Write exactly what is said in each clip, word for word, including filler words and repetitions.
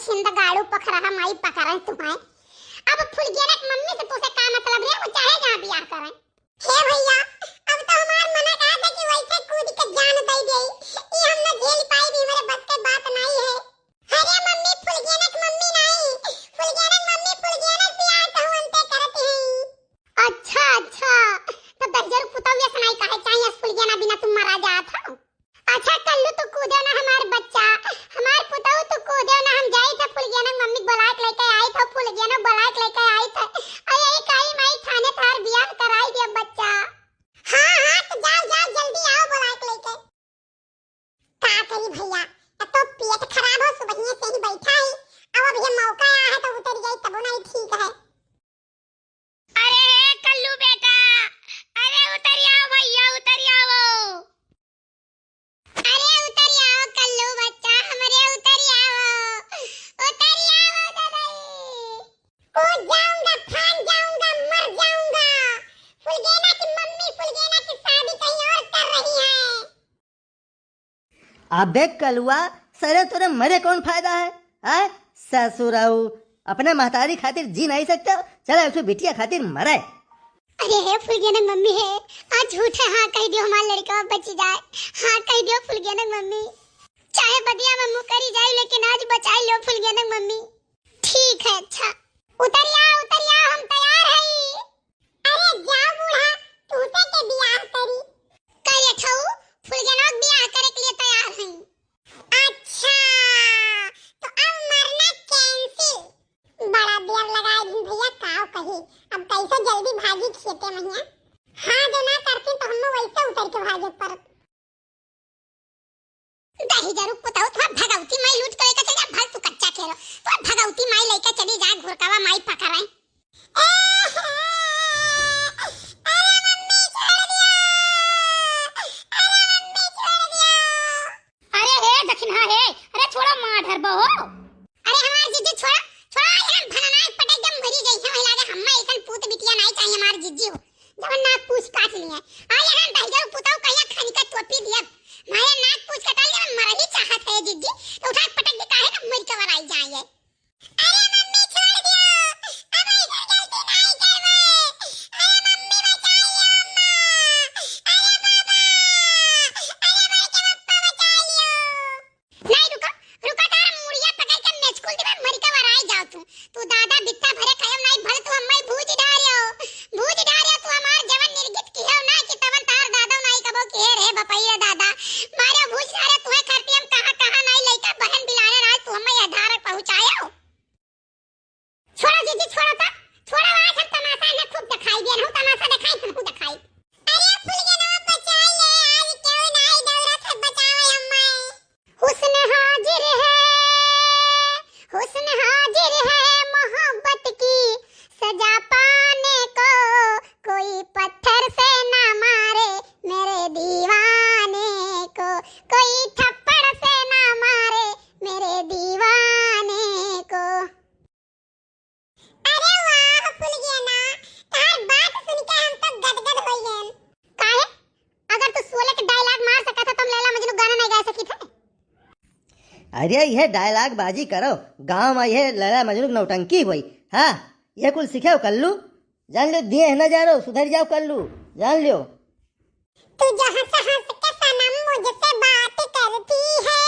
छिंद गाड़ू पखरहा माई पकड़े तुम्हें। अब फुलगेना के मम्मी से तुसे का मतलब रे, वो चाहे जहाँ बियाह करें। हे भैया, अब तो हमार मना कहा था कि वैसे कूद के जान दे दे, ई हम न झेल पाई, भी हमारे बस के बात नहीं है। अरे मम्मी, फुलगेना के मम्मी नहीं, फुलगेना के मम्मी, फुलगेना के बियाह कहूँ अंते करत है। अच्छा, अच्छा, तो दहिजर पुतौलिया से नहीं कहे चाहिए, फुलगेना बिना तुम मरा जात हो। अच्छा कल्लू, तू कूदे ना हमार बच्चा, हमार पुतऊ, तू कूदे ना, हम जाई थे फुलगेना के मम्मी के बुलाए के लेके आई थे, फुलगेना के बुलाए के लेके आई थे। अरे यही काली माई थाने थार बियाह कराई दिया बच्चा। हाँ, हाँ, तो जाओ, जाओ, जल्दी आओ बुलाए के लेके। का करी भैया, अब तो पेट खराब हो, सुबहिए से ही बैठा है, अब, अब ये मौका आया है तो उतर जाई तबो नहीं ठीक है। अरे हे कल्लू बेटा, अरे उतरि आओ भैया, उतरि आओ। अरे उतरि आओ कल्लू बच्चा, हमरे उतरि आओ, उतरि आओ ददई। कूद जाऊंगा, फान जाऊंगा, मर जाऊंगा। फुलगेना की मम्मी फुलगेना की शादी कहीं और कर रही है। अबे कलुआ, सरे तोरे मरे कौन फायदा है? हैं? ससुराऊ, अपने महतारी खातिर जी नहीं सकते हो? चलो, एक ठो बिटिया खातिर मरे। अरे हे फुलगेना मम्मी हे, आज झूठे हाँ कहि दियो, हमार लड़का बची जाए। हाँ कहि दियो फुलगेना मम्मी, चाहे बदिया में मुकरी जाए, लेकिन आज बचाई लो फुलगेना मम्मी। ठीक है, अच्छा। उतरिया, उतरिया, हम तैयार हई। अरे जा बूढ़ा, तुहसे के बियाह करी? का रे ठऊ, फुलगेना के बियाह करे के लिए तैयार हई। अच्छा, तो अब मरना cancel। बड़ा देर लगाए दिन भैया, काव कही, अब कैसे जल्दी भागी खेते महिया। हाँ, जो ना करती तो हम वैसे उतर के भागे पर। दहिजरू पुतऊ, तोर भगवती माई लूट के लेके चल जा, भल तू कच्चा खेलो, तोर भगवती माई लेके चली जा, घुरकावा माई पकड़े। अरे मम्मी छोड़ दिया, अरे मम्मी छोड़ दिया। अरे हे दखिनहा हे, अरे छोड़ा माँ ढरबो हो। अरे हमार जीजी छोड़ा, छोड़ा, यहाँ भनना एक पटक जब मरी गई है, वही लागे हम्मा ऐसन पूत बिटिया नहीं चाहिए हमार जीजी हो। जवन नाक पूछ काट लिए। आ यहाँ दहिजर पुतऊ कहिया खानी का टोपी दिया। माया नाक पूछ कटाई जवन मरही चाहत है जिज्जी, तो उठा के पटक दे काहे ना मर के वराई जाए। अरे मम्मी छोड़ दियो, अब ऐसा गलती नहीं करबे। अरे मम्मी बचाइयो अम्मा, अरे बाबा, अरे मर के पप्पा बचाइयो। नाई रुका, रुका, तार मुड़िया पकड़ के मेचकुल दिबे, मरि के वराई जाओ तू। तू दादा बित्ता भरे खायो नाई, भले तू हम्मई भूज डारियो, भूज डारियो तू हमार जवन निर्गित किहो ना कि तवन तार दादा नाई कबो किहे रे बपैया दादा। मारे भूज डारे तुहे खातिर हम कहाँ, कहाँ नाई लइका बहन बिलाने ना तू हम्मई आधार पहुँचायो। छोड़ा जीजी, छोड़ा तो, छोड़ा, आज हम तमाशा इन्हें खूब दिखाई दिया, हम तमाशा दिखाई, हमहू दिखाई। अरे फुलगेनवा बचा ले, आज क्यों नाई दौरा से बचावे अम्मा। हुस्न हाजिर है, हुस्न हाजिर है मोहब्बत की सजा पाने को, कोई पत्थर से ना मारे मेरे दीवाने को, कोई थप्पड़ से ना मारे मेरे दीवाने को। अरे वाह फुलगेना, तोहार बात सुन के हम तो गदगद हो गए। काहे? अगर तू शोले के dialogue मार सकत है तो हम लैला मजनू गाना नहीं गा सकित है। अरे यह dialogue बाजी करो, गाँव में यह लैला मजनू की नौटंकी हुई। हाँ, यह कुल सीखे हो कल्लू, जान लियो दिए है ना जा रहो, सुधर जाओ कल्लू, जान लियो। तू जो हंस हंस के सनम मुझसे बात करती है,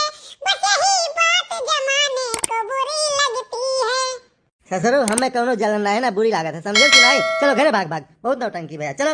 बस यही बात जमाने को बुरी लगती है। ससुरो, हमें कौनो जलन रहे ना बुरी लागत है, समझे कि नहीं? चलो घरे भाग भाग, बहुत नौटंकी भैया, चलो।